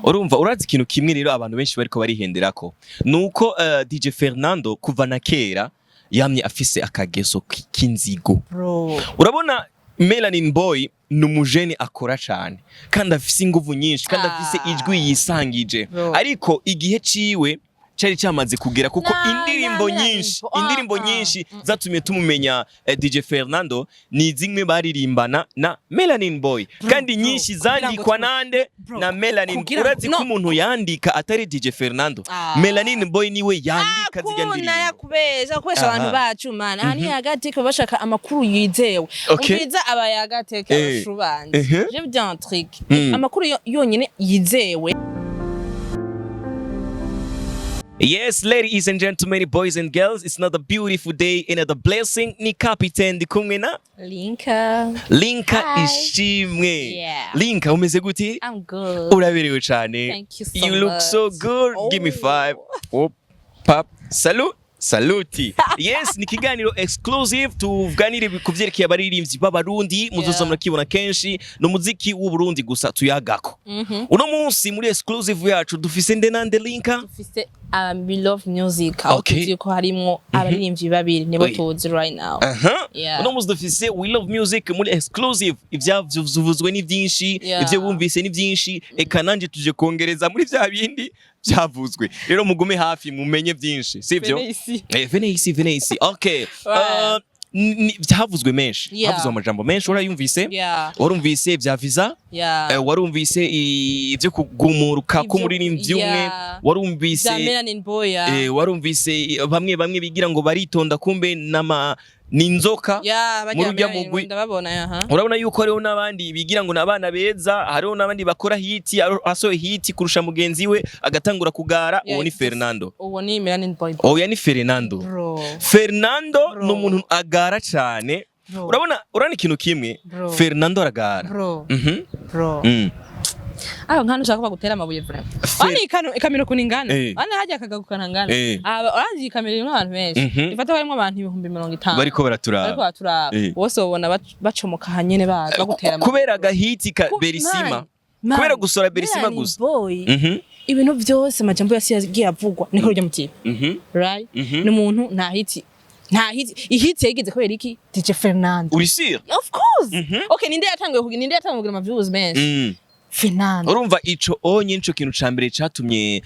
Urumva, urazi ikintu kimwe rero abantu benshi bariko barihenderako, nuko DJ Fernando kuva na kera yamye afise akageso k'inzigo. Bro. Urabona, Melanin Boy ni umujene akora cane kandi afise inguvu nyinshi kandi afise ijwi yisangije. Bro. Ariko igihe ciwe cari cyamaze kugera kuko Na, indirimbo na, Melanin nyinshi, Boy. indirimbo nyinshi zatumye tumumenya DJ Fernando ni zimwe baririmbana na Melanin Boy, kandi Bro, nyinshi kugira ngo zandikwa nande? Bro, Na Melanin. kugira Urazi no. ko umuntu yandika atari DJ Fernando? Melanin Boy niwe yandika zirya Akuna ndirimbo. Yakubesha kubesha abantu bacu, man. Aha ni Yagateke, bashaka amakuru yizewe. Umviriza, aba Yagateke, abashu banje. Je vous dis un truc. Amakuru yonyene yizewe. Yes, ladies and gentlemen, boys and girls, it's another beautiful day, another blessing. Ni Captain, ndi kumwe na Linka. Linka Hi. Ishimwe. Yeah. Linka, umeze gute? I'm good. Uraberewe cyane. Thank you so You look so much. good. Give me Oh. five. Oh, pap. Salute. Saluti. Yes, ni kiganiro exclusive, tuganire ku vyerekeye abaririmbyi b'Abarundi. Muzoza murakibona kenshi, ni umuziki w'Uburundi gusa tuyagako. Uno munsi muri exclusive yacu dufise nde nande, Linka? Dufise We Love Music, aho tuzi ko harimwo abaririmbyi babiri, nibo tuzi right now. Yeah. Uno munsi dufise We Love Music muri exclusive. Ivyavuzwe ni vyinshi, ivyo bumvise ni vyinshi, eka nanje tuje kongereza muri vya bindi vyavuzwe. Rero mugume hafi mumenye vyinshi, sivyo? Venez. Eh, venez ici, venez ici. Okay. Ouais. Vyavuzwe menshi. Yeah. Havuzwe amajambo menshi, urayumvise? Yeah. Warumvise vya visa? Yeah. Warumvise ivyo kugumuruka k'umuririmbyi umwe? Warumvise Za Melanin Boy. Yeah. Warumvise bamwe bamwe bigira ngo baritonda, kumbe nama ni inzoka Yeah, muri bajya urya Melanin mugwi. Ndababona, aha. Urabona yuko hariho n'abandi bigira ngo ni abana beza, hariho n'abandi bakora hit, asohoye hit kurusha mugenzi we agatangura kugara. Yeah, Uwo ni it's Fernando. Uwo ni Melanin Boy. Oya, ni Fernando. Bro. Fernando Bro. ni umuntu agara cyane. Bro. Urabona ikintu kimwe? Bro. Fernando aragara. Bro. Bro. Aho nk'ahantu ushaka ko bagutera amabuye, vraiment. Wani ikamyo ukuntu ingana. Wani hajya akagagu kanangana. Aba uranzi iyi kamyo irimwo abantu benshi. Ifata ko harimwo abantu 50,000. Bariko baraturaba. Bariko baraturaba. Bose ubona bacomoka hanyene baza bagutera amabuye. Kubera agahiti ka Berisima. Man, Kubera gusora Berisima Melanin gusa. Boy, ibintu byose, amajambo yose yagiye avugwa niko rujya mutiba. Right? Ni umuntu nta hit, nta hit, ihit yayigeze kubera iki? DJ Fernando. Uri sûr? Of course. Okay, ninde yatanguye kugira ama views menshi? Fernando. Urumva ico onye nico kintu ca mbere catumye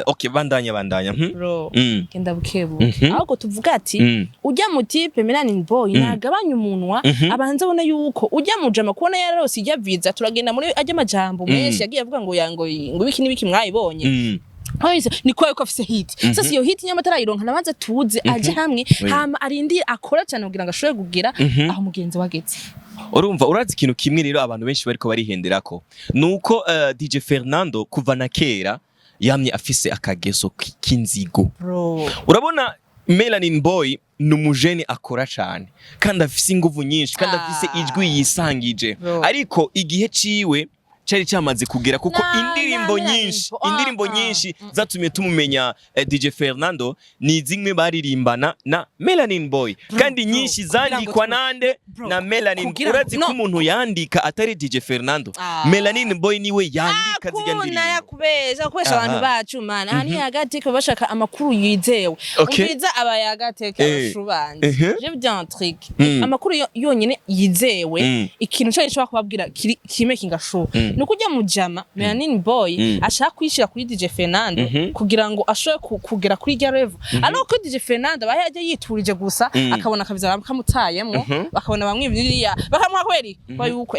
okay, bandanya, bandanya. Bro. Genda bukebuke. Ahubwo tuvuga ati ujya mu type Melanin Boy nagabanya umunwa, abanza abona yuko ujya mu jama kubona yarose ijya visa. Turagenda muri ajya amajambo menshi yagiye avuga ngo yango ngo ibiki n'ibiki, mwayibonye. Hose ni kwa yuko afise hit. Sasa iyo hit nyamara atarayironka, nabanza tuze aje hamwe, hama arindire akora cyane kugira ngo ashobore kugira aho mugenzi wageze. Urumva, urazi ikintu kimwe rero abantu benshi bariko barihenderako, nuko DJ Fernando kuva na kera yamye afise akageso k'inzigo. Bro. Urabona, Melanin Boy ni umujene akora cane kandi afise inguvu nyinshi kandi afise ijwi yisangije. Bro. Ariko igihe ciwe cari cyamaze kugera kuko Na, indirimbo na, Melanin nyinshi, Boy. indirimbo nyinshi zatumye tumumenya DJ Fernando ni zimwe baririmbana na Melanin Boy, kandi Bro, nyinshi kugira ngo zandikwa nande? Bro, Na Melanin. kugira Urazi no. ko umuntu yandika atari DJ Fernando? Melanin Boy niwe yandika zirya Akuna ndirimbo. yakubesha kubesha abantu bacu, man. Aha ni Yagateke, bashaka amakuru yizewe. Umviriza, aba Yagateke, abashu banje. Je vous dis un truc. Amakuru yonyene yizewe, ikintu cyo nshobora kubabwira kiri kimakinga sure, nuko ujya mu jama Melanin Boy ashaka kwishira kuri DJ Fernando kugira ngo ashobore kugera kuri rya level, ariko ko DJ Fernando aba yajya yiturije gusa, akabona akabiza kamutayemwo, bakabona bamwe biriya bakamuha kweri kwa yuko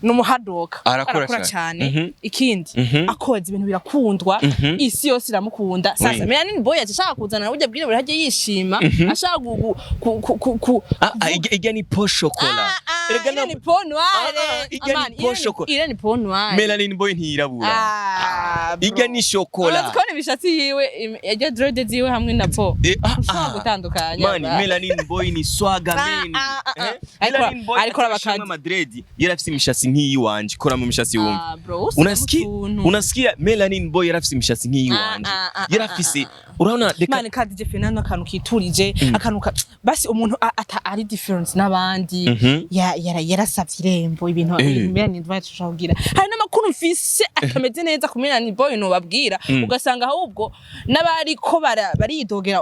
numuhadoka. Arakora cane. Cyane. Ikindi, akoze ibintu birakundwa, isi yose iramukunda. Sasa Melanin Boy ashaka kuzana burya bwire hajye yishima, ashaka ku ku ku ku Ah, ijya ni peau chocolat. Erega Ile ni peau noire. Ijya ni peau chocolat. Ile ni peau noire. Melanin Boy ntiyirabura. Ah, bro. Ijya ni chocolat. Urazi kubona imishatsi yiwe, ijya dread ziwe hamwe na peau. Eh, Ushobora gutandukanya. Mani, Melanin Boy ni swaga man. Ah. Eh? Melanin Boy Ariko atarashiramo abakadi. Madrid yari afise imishatsi nk'iyiwanje. Kora mu mishatsi wumve. Ah, bro, usanga Unasikia, utuntu. unasikia, Melanin Boy yari afise imishatsi nk'iyiwanje. Yari afise, urabona, reka. Mani, ka DJ Fernando akantu kiturije, akantu ka basi umuntu ata ari difference n'abandi. Ya yarasavye irembo ibintu ibintu Melanin Boy ashobora kugira. Hari n'amakuru mfise atameze neza ku Melanin Boy nobabwira, ugasanga ahubwo n'abariko baridogera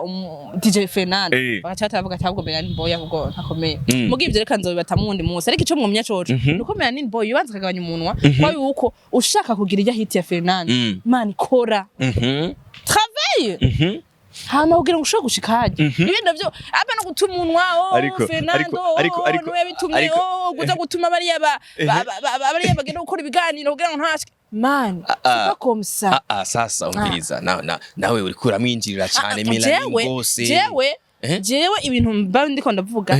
DJ Fernando bagaca batavuga ati ahubwo Melanin Boy ahubwo ntakomeye. Muga ivyo reka nzobibata mu wundi munsi, ariko ico mwomenya coco nuko Melanin Boy yubanza akagabanya umunwa, kwa yuko ushaka kugira irya hit ya Fernando, man, kora, travaille, hama kugira ngo ushobore gushika harya. Ibindi navyo apa no gutuma umunwa, oh, Fernando, oh, niwe yabitumye, oh, kuza gutuma bariya bariya bagenda gukora ibiganiro kugira ngo ntashike, man, c'est pas comme ça. Ah, ah, sasa umviriza, nawe uriko uramwinjirira cane Melanin Jewe, gose. jewe, Eh? jewe ibintu mba ndiko ndavuga,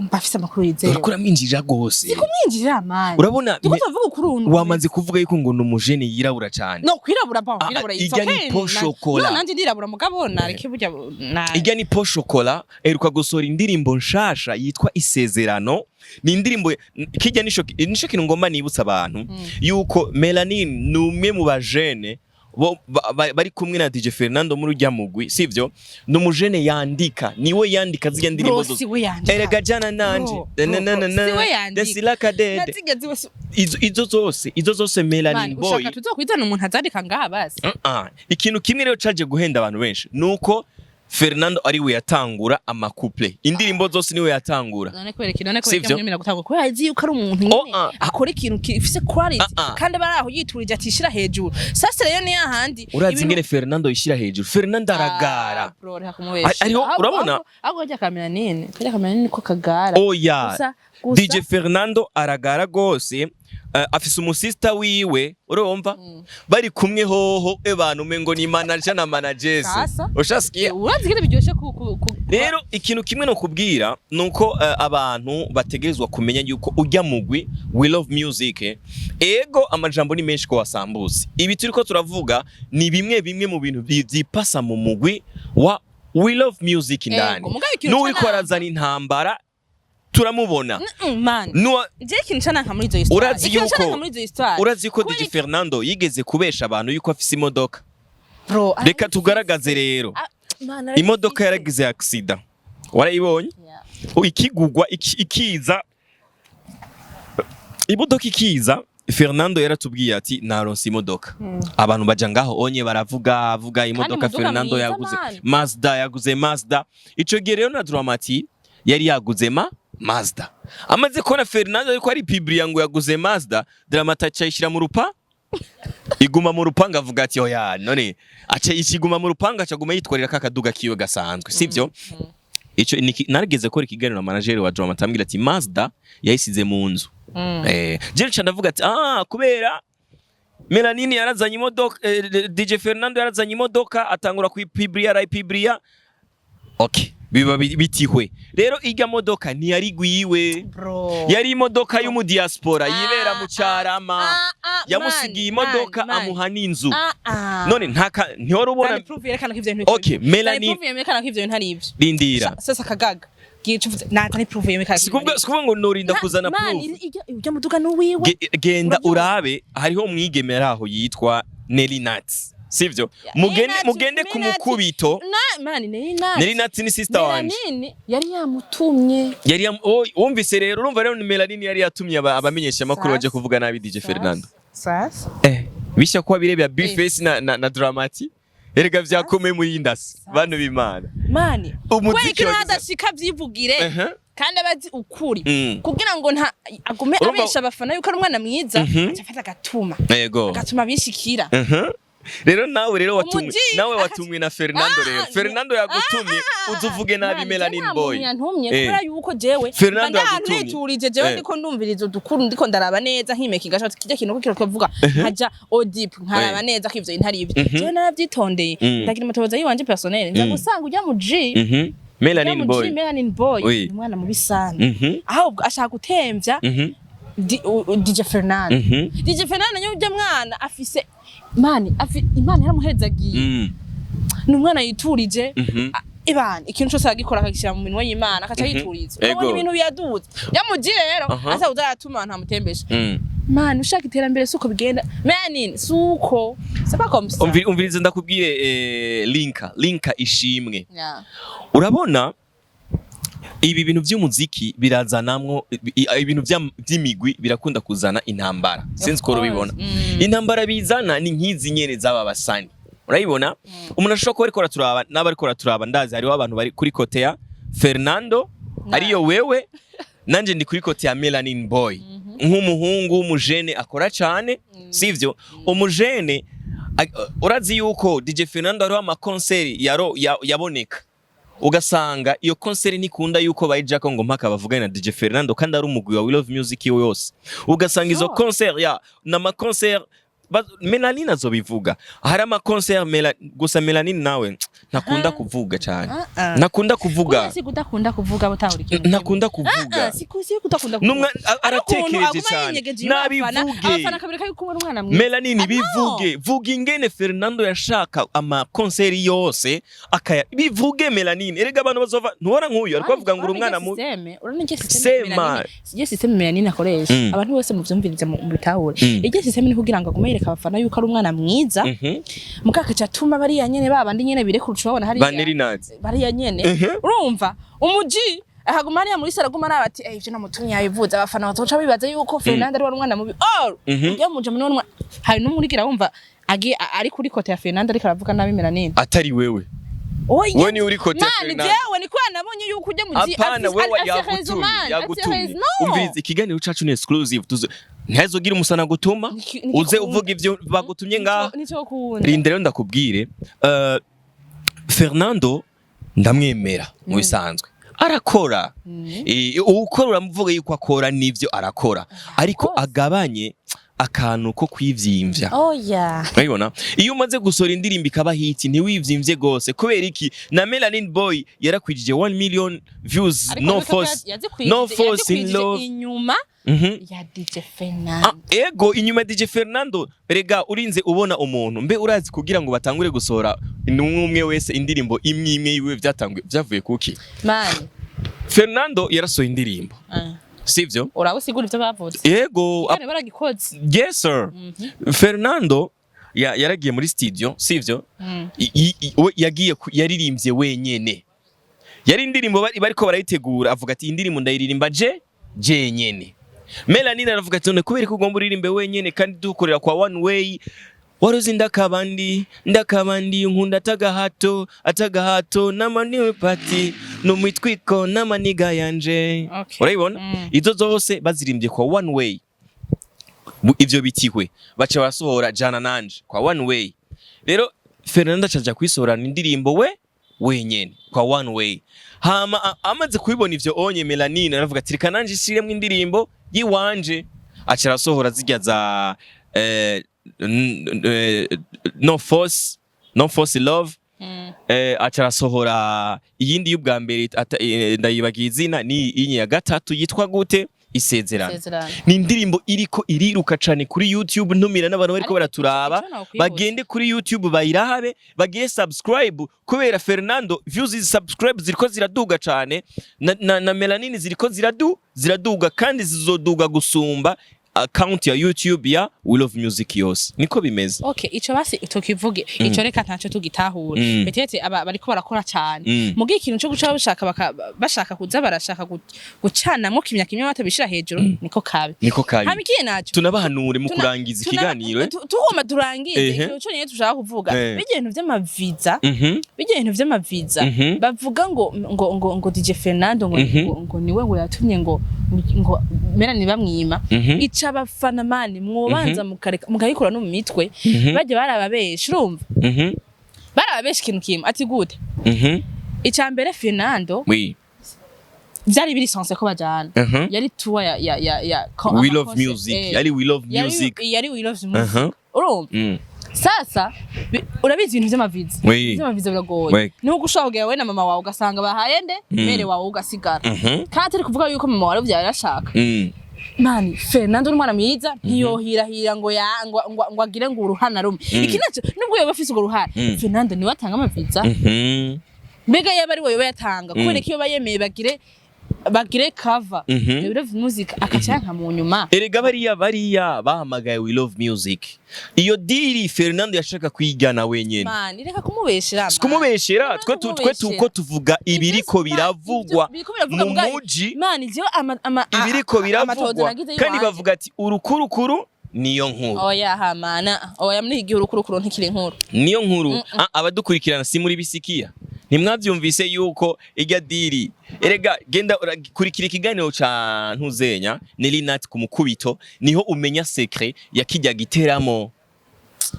mbafise amakuru yizewe. Uriko uramwinjirira gose. Kumwinjirira, man. Urabona Tuko tuvuga ukuri untu. Wamaze kuvuga yuko ngo ni umujene yirabura cane. No kwirabura ba Ah, kwirabura, it's irya ni okay. peau chocolat. No, nanje ndirabura, mugabo nareke burya na Irya ni peau chocolat, eruka gusohora indirimbo nshasha yitwa Isezerano. Ni indirimbo kijya nico kintu ngomba nibutsa abantu, yuko Melanin ni umwe mu bajene bo bari kumwe na DJ Fernando muri ujya mugwi, sivyo? Ni umujene yandika, niwe yandika zirya ndirimbo Bro, zose. si we yandika. Erega jana nanje. Bro, Na na na bro, na si we yandika. Desila Kadede. Nazigeze wese. Izo zose Melanin Man, Boy. ushaka tuzokwizana umuntu azandika ngaha basi. Ikintu kimwe rero caje guhenda abantu benshi nuko Fernando ari we yatangura ama couplets, indirimbo zose niwe yatangura. None kubera iki? None kubera iki Sivyo? amwemera gutangura? Kubera azi yuko ari umuntu Oh, nyene ah. akora ikintu gifise quality, Ah, ah. kandi aba ari aho yiturije, atishira hejuru. Sasa rero ni hahandi Urazi ibintu- ingene Fernando yishira hejuru? Fernando aragara. Ah, bro, reka kumubesha. Urabona? Ahubwo kajya Melanin ko kagara. Oya. Gusa DJ Fernando aragara gose. Afise umusista wiwe, urumva bari kumwe hoho, ebana umengo ni manager na manageress. Sasa. Ushasikiye? Urazi ingene biryoshe ku Rero ikintu kimwe no kubwira nuko abantu bategerezwa kumenya yuko ujya mugwi We Love Music, ego amajambo ni menshi ko wasambuze. Ibi turiko turavuga ni bimwe bimwe mu bintu vyipasa mu mugwi wa We Love Music indani. Ego, mugabo ikintu N'uwiko arazana intambara turamubona. Man, je ikintu cananka muri izo histoire, ikintu cananka muri izo histoire, Urazi yuko Kubera DJ Fernando yigeze kubesha abantu yuko afise imodoka. Bro, Reka tugaragaze rero. Ah, man, Imodoka yaragize accident, warayibonye? Yeah. Ikigugwa ikiza, imodoka ikiza, Fernando yaratubwiye ati naronse imodoka. Abantu baja ngaho onye baravuga avuga imodoka Muduga Fernando mwiza, yaguze. man. Mazda, yaguze Mazda. Ico gihe rero na Dramati yari yaguze ma Mazda. Amaze kubona Fernando ariko ari publia ngo yaguze Mazda, Dramati aca mu rupa, iguma mu rupanga, avuga ati oya. None aca ikiguma mu rupanga, acaguma yitwarira ka kaduga kiwe gasanzwe, sivyo? Ico narigeze kora ikiganiro na manager wa Drama, atambwira ati Mazda yayisize mu nzu. Je nca ndavuga ati ah, kubera Melanini yarazanye imodoka, DJ Fernando yarazanye imodoka, atangura kuyipublia, arayipublia, okay, biba bitihwe. Rero irya modoka ntiyari gwiwe, Bro. yari imodoka y'umudiaspora yibera mu Carama. Ah, ah, Yamusigiye man, imodoka, man, man. amuha n'inzu. Ah, ah. None ntaka ntiwari ubona? Zana proof yerekana ko ivyo bintu Okay, Melanie- Zana proof yerekana ko ivyo bintu ari ivyo. Rindira. Sasa kagaga gicuvuze natani proof yerekana ko Sikuvuga ngo norinda kuzana Man, proof. Ujya muduga n'uwiwe. Genda Urabyumva? urabe, hariho umwigeme ari aho yitwa Nelly Nat, sivyo? Mugende, Nelly Nat, mugende ku Nelly Nat. mukubito. Na man, Nelly Nat. Nelly Nat ni sister wanje. Melanini yari yamutumye. Yari oh, wumvise rero, urumva rero ni Melanini yari yatumye abamenyesha amakuru baje Sasa. kuvuga nabi DJ Fernando. Sasa. Bishya kuba birebera Bface na Dramati, erega vyakomeye muri indasi, bantu b'Imana. Man, Umuziki kubera wagize- adashika vyivugire kandi abazi ukuri, kugira ngo nta agume abesha abafana yuko ari umwana mwiza, aca afata agatuma agatuma bishikira. Rero nawe rero watumwe, Umuji- nawe watumwe na Fernando. Rero Fernando yagutumye uze uvuge nabi Man, Melanin je nta Boy. muntu yantumye, kubera yuko jewe Fernando mba ndi ahantu yagutumye. niturije, jewe ndiko ndumviriza udukuru, ndiko ndaraba neza nkimekinga shot kijya kintu ko kiravuga, nkaja audip nkaraba neza ko ivyo bintu ari ibyo. Jewe naravyitondeye, ndagira amatohoza yiwanje personnel, nza gusanga ujya mu G Melanin ujya mu G Boy. Melanin Boy Oui. ni umwana mubi sana, ahubwo ashaka gutemvya DJ Fernando. DJ Fernando niyo ujya mwana afise mani Imana yaramuhezagiye. Ni umwana yiturije. Ibana ikintu cyose aragikora akagishyira mu minwe y'Imana, akaca yituriza. Urabona ibintu biyaduze yamugiye rero, aza uzatuma ntamutembesha. Man, ushaka iterambere suko bigenda, man, suko, c'est pas comme ça. Umviriza ndakubwire, Linka Linka ishimwe. Yeah. Urabona Ibi bintu by'umuziki birazanamwo ibintu vy'imigwi, birakunda kuzana intambara. Sinzi ko urabibona. Intambara bizana ni nk'izi nyene z'aba basani, urabibona. Umuntu ashobora kuba ariko araturaba n'aba ariko araturaba, ndazi hariho abantu bari kuri côté ya Fernando, ariyo wewe, nanje ndi kuri côté ya Melanin Boy, nk'umuhungu w'umujene akora cane, sivyo? Umujene urazi yuko DJ Fernando hariho ama concert yaboneka, ugasanga iyo concert ntikunda yuko bayijako ngo mpaka bavugane na DJ Fernando, kandi ari umugwi wa We Love Music iwe yose. Ugasanga izo concert ya n'ama concert Melanin azobivuga, hari ama concert gusa Melanin nawe ntakunda kuvuga cyane, ntakunda kuvuga. Si kudakunda kuvuga, butahura ikintu. Ntakunda kuvuga. Ah, si kudakunda kuvuga. Numwa aratekereje cyane, nabivuge. Abafana kabereka yuko ari umwana mwiza. Melanini, Ah, no. bivuge, vuga ingene Fernando yashaka ama concert yose akaya, bivuge Melanini. Erega abantu bazova ntubona nk'uyu ariko bavuga ngo uri umwana mubi. Urabona iryo système. Sema. Iryo système Melanini akoresha, abantu bose muvyumvirize, mu bitahure. Iryo système ni kugira ngo agume yereka abafana yuko ari umwana mwiza, mukakaca atuma bariya nyene babandi nyene birekura, uca babona hariya. Ba Neri. Bariya nyene, urumva umuji ahaguma hariya muri sara, aguma araba ati: "Eh, ivyo namutumye yabivuze, abafana bazoca bibaza yuko Fernando ari wari umwana mubi." Oh, ujya muja muri umwana, hari n'umurigira wumva agiye ari kuri côté ya Fernando, ariko aravuga nabi Melanini. Atari wewe. Oya. Wewe ni uri côté ya Mani, Fernando. jewe niko nabonye yuko ujya muji. Apana, wewe yagutumye, yagutumye. Umviriza, ikiganiro cacu ni exclusive, tuzo ntihazogira umusana gutuma uze uvuga ivyo bagutumye ngaha. Nico kunda. Rinda rero ndakubwire, Fernando ndamwemera mu bisanzwe, arakora. Uwukora uramuvuga yuko akora, n'ivyo arakora, ariko Course. agabanye akantu ko kwivyimbya. Oya. Urabibona, iyo umaze gusohora indirimbo ikaba hit, ntiwivyimbye gose. Kubera iki? Na Melanin Boy yarakwijije 1 million views. No force, no force in love. Inyuma ya DJ Fernando. Ah, ego, inyuma ya DJ Fernando. Rega urinze ubona umuntu mbe urazi kugira ngo batangure gusohora n'umwe umwe wese indirimbo imwe imwe yiwe, vyatanguye vyavuye kuki? Mani. Fernando yarasohoye indirimbo, sivyo? Uraba usigura ivyo bavuze. Ego. Kandi baragikoze. Yes sir. Fernando yaragiye muri studio, sivyo? We yagiye yaririmbye wenyene, yari indirimbo bariko barayitegura, avuga ati: "Indirimbo ndayiririmba je jenyene." Melanine aravuga ati: "None kubera ko ugomba uririmbe wenyene kandi dukorera kwa One Way?" Waruzi ndakabandi ndakabandi nkunda atagahato atagahato n'amaniwe pati n'umwitwiko n'amaniga yanje. Urabibona? Izo zose bazirimbye kwa One Way. Ivyo bitihwe baca barasohora Jana Nanje kwa One Way. Rero Fernando acaja kwisohorana indirimbo we wenyene kwa One Way. Hama amaze kubibona ivyo onye, Melanine aravuga ati: "Reka nanje ishiremwo indirimbo yiwanje." Aca arasohora zirya za no force, no force love. Aca arasohora iyindi y'ubwa mbere, ndayibagiye izina, ni iyi ya gatatu yitwa gute? Isezerano. Isezerano. Ni indirimbo iriko iriruka cane kuri YouTube. Ntumira n'abantu bariko Ariko baraturaba ico nokwibutsa. bagende kuri YouTube bayirabe, bagire subscribe, kubera Fernando views, subscribe ziriko ziraduga cane, na Melanini ziriko ziraduga, kandi zizoduga gusumba account ya YouTube ya We Love Music yose. Niko bimeze. Okay, ico basi tukivuge ico, reka ntaco tugitahure. Peut-être aba bariko barakora cyane. Mugihe ikintu cyo guca bashaka bashaka kuza barashaka gucanamwo kimya kimya batabishira hejuru, niko kabi. Niko kabi. Hama ikiye naco Tunabahanure mu kurangiza ikiganiro. Tugomba turangize. Ikintu cyonyine tushaka kuvuga, bijya ibintu vy'amaviza, bijya ibintu vy'amaviza, bavuga ngo DJ Fernando ngo, ngo niwe ngo yatumye ngo Melanie bamwima. Ica abafana, mani, mwobanza mukareka mukayikura no mu mitwe. Bajya barababesha, urumva? Barababesha ikintu kimwe ati gute? Ica mbere, Fernando vyari biri censé ko bajana. Yari tour ya We Love ama concert, Music. Yari We Love Music. Yari We Love Music. Urumva? Sasa urabizi ibintu vy'amaviza. Vy'amaviza biragoye. Nubwo ushobora kugera wowe na mama wawe, ugasanga bahaye nde mère wawe, ugasigara. Kandi atari kuvuga yuko mama wawe vyari ashaka. Mani, Fernando n'umwana mwiza, ntiyohirahira ngo ya ngo agire ngo uruhana rumwe. Iki naco, nubwo yoba afise urwo ruhara, Fernando niwe atanga amaviza. Mbega yaba ari we yoba yatanga, kubera ko iyo bayemeye bagire Bagire cover We Love Music akacanka mu nyuma. Erega bariya bahamagaye We Love Music, iyo deal Fernando yashaka kwigana wenyene. Man, reka kumubeshera. Si kumubeshera, twe tuko tuvuga ibiriko biravugwa mu muji. Man, ivyo ama Ibiriko amatohoza biravugwa nagize kandi iwanje. Bavuga ati urukurukuru niyo nkuru. Oya hamana, oya, muri iki gihe urukurukuru ntikiri inkuru. Niyo nkuru. Ah, abadukurikirana si muri bisikiya, ntimwavyumvise yuko irya deal? Erega genda urakurikira ikiganiro ca Ntuzenya Nelinat ku mukubito, niho umenya secret ya kijya giteramo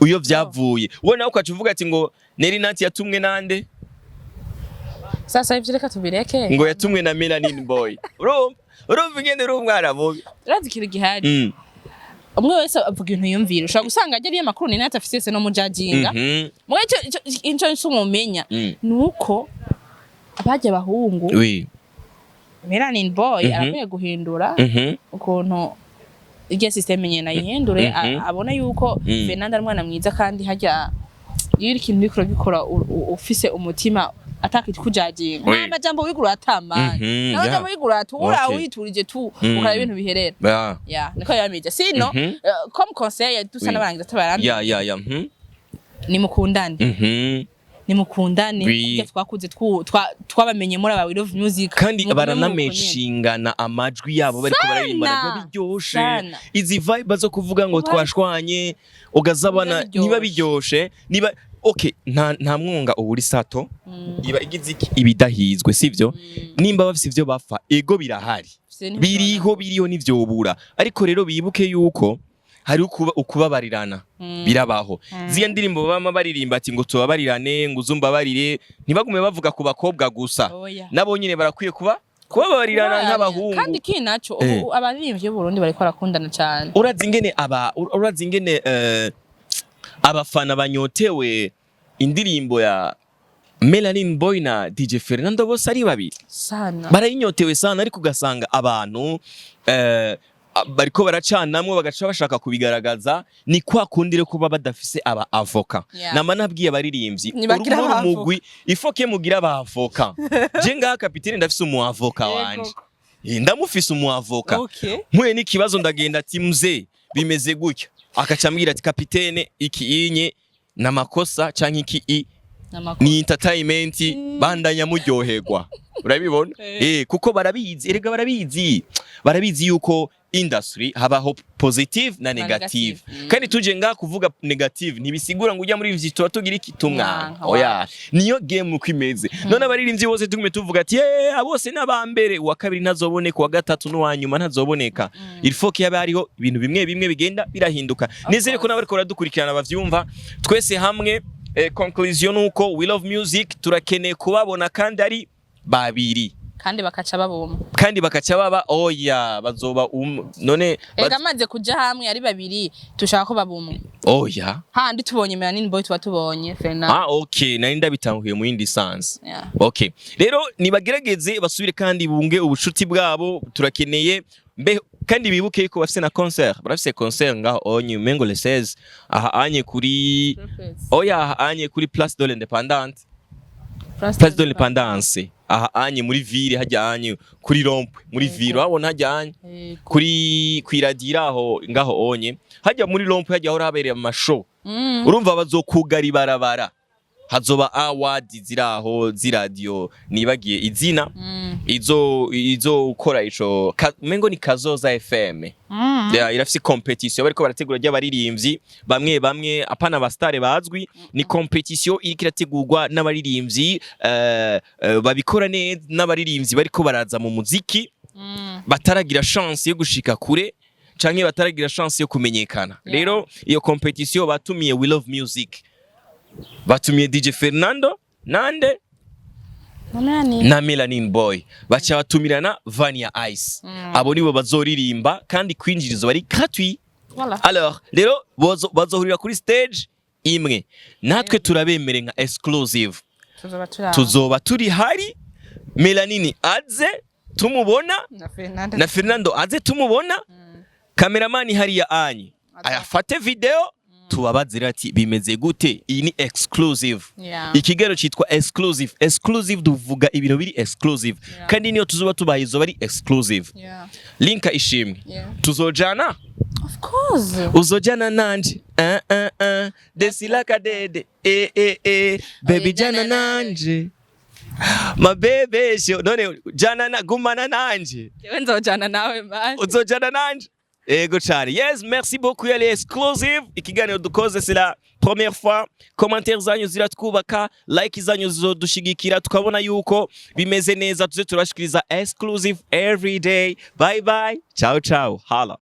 uyo vyavuye. Wowe nawe ukaca uvuga ati ngo Nelinat yatumwe nande? Sasa ivyo reka tubireke. Ngo yatumwe na Melanin Boy. Urumva ingene uri umwana mubi. Urazi ikintu gihari? Umwe wese avuga ibintu yumvira. Ushobora gusanga ajya ariyo makuru ni afise se no mujajinga. Mwe ico ico mumenya nuko abajya abahungu, Melanin Boy arakwiye guhindura ukuntu irya system nyene ayihindure, abona yuko Fernando ari umwana mwiza, kandi harya iyo uri ikintu uriko uragikora ufise umutima atakikujajinga, nta majambo wigura atama, nta majambo wigura atura, witurije tu, ukaraba ibintu biherera. Ya, niko yamije sino comme conseil dusa n'abarangiza tabarambi, Ya ya ya. Nimukundane, nimukundane. Kurya twakuze twabamenye muri aba We Love Music. Kandi Mugume baranameshingana amajwi yabo bariko bararirimba, Sana. biba biryoshe. Sana. Izi vibe zo kuvuga ngo twashwanye ugazabana, Biba niba biryoshe. biryoshe, niba okay, nta mwunga uburi sato iba igize iki ibidahizwe, sivyo? Nimba bafise ivyo bapfa, ego birahari, Ufise n'ivyo biriho n'ivyobura, ariko rero bibuke yuko hari ukubabarirana birabaho. Ziriya ndirimbo bama baririmba ati ngo tubabarirane, ngo uzumbabarire, ntibagume bavuga ku bakobwa gusa. Oya. Nabo nyine barakwiye kubabarirana nk'abahungu. Kandi ikindi naco, ubu abaririmbyi b'Uburundi bariko barakundana cane. Urazi ingene abafana banyotewe indirimbo ya Melanin Boy na DJ Fernando bose ari babiri? Sana. Barayinyotewe sana, ariko ugasanga abantu bariko baracanamwo, bagaca bashaka kubigaragaza. Ni kwa kundi rero kuba badafise aba avoka. Nama nabwiye abaririmbyi, Ntibagira uru aba mugwi ifoke mugira aba avoka. Je ngaha kapitene ndafise umu avoka wanje. Ndamufise umu avoka. Mpuye n'ikibazo ndagenda ati: "Mzee, bimeze gutya." Akaca ambwira ati: "Kapitene, iki inye namakosa canke iki i N'amakuru. ni entertainment, bandanya muryoherwa." Urabibona? Kuko barabizi, erega barabizi yuko industry habaho positive na negative. Negative. Kandi tuje ngaha kuvuga negative ntibisigura ngo ujya muri ivyo tuba tugira iki tumwanka. Mwanka, Oya, niyo game uko imeze. None abaririmbyi bose tugume tuvuga ati bose n'abambere, uwa kabiri ntazoboneka, uwa gatatu n'uwa nyuma ntazoboneka. Il faut ko yaba hariho ibintu bimwe bimwe bigenda birahinduka. Nizere ko nawe ariko baradukurikirana bavyumva. Twese hamwe, conclusion nuko We Love Music turakeneye kubabona kandi ari babiri. Kandi bakaca babumwe. Kandi bakaca baba, oya, bazoba none Ega amaze kuja hamwe ari babiri, tushaka ko babumwe. Oya. Handi tubonye Melanin Boy tuba tubonye Fernando. Ah, okay, nari ndabitanguye mu yindi sense. Okay, rero nibagerageze basubire kandi bunge ubucuti bwabo, turakeneye mbe. Kandi bibuke ko bafise na concert, barafise concert ngaho onye umengo le 16 aha anye kuri, oya, aha anye kuri Place de l'Indépendance, Place de l'Indépendance aha anye muri ville, hajya anye kuri rond-point muri ville, urabona hajya anye kuri kwiradira aho ngaho onye hajya muri rond-point, hajya aho habereye amashow. Urumva bazokugara ibarabara, hazoba award ziraho z'iradiyo nibagiye izina, izo ukora ico umengo ni Kazoza FM. Yeah, irafise competition bariko barategura ry'abaririmbyi bamwe bamwe, apana abastare bazwi. Ni competition iriko irategurwa n'abaririmbyi babikora neza, n'abaririmbyi bariko baraza mu muziki bataragira chance yo gushika kure canke bataragira chance yo kumenyekana. Rero iyo competition batumiye We Love Music, batumiye DJ Fernando nande na Melanin Boy, baca batumirana Vania Ice. Abo nibo bazoririmba kandi kwinjirizo bari gratuit. Voilà. Alors rero bazohurira kuri stage imwe, natwe turabemere nka exclusive. Tuzoba turi aho. Tuzoba turi hari, Melanini aze tumubona, na Fernando. Na Fernando aze tumubona, cameraman hariya anye ayafate video. Tubabaze ati bimeze gute? Iyi ni exclusive. Ikiganiro cyitwa exclusive. Exclusive, tuvuga ibintu biri exclusive. Kandi niyo tuzoba tubaye izoba ari exclusive. Linka Ishimwe, tuzojana. Of course. Uzojana nanje? Desila kadede, eh eh eh, baby, jana nanje, mabebesho, none jana na gumana nanje. Jewe nzojana nawe, man. Uzojana nanje? Ego cyane. Yes, merci beaucoup. Yari exclusive, ikiganiro dukoze, c'est la première fois. Commentaire zanyu ziratwubaka, like zanyu zizodushigikira, tukabona yuko bimeze neza. Tuze turashikiriza exclusive every day. Bye bye, ciao ciao, hala.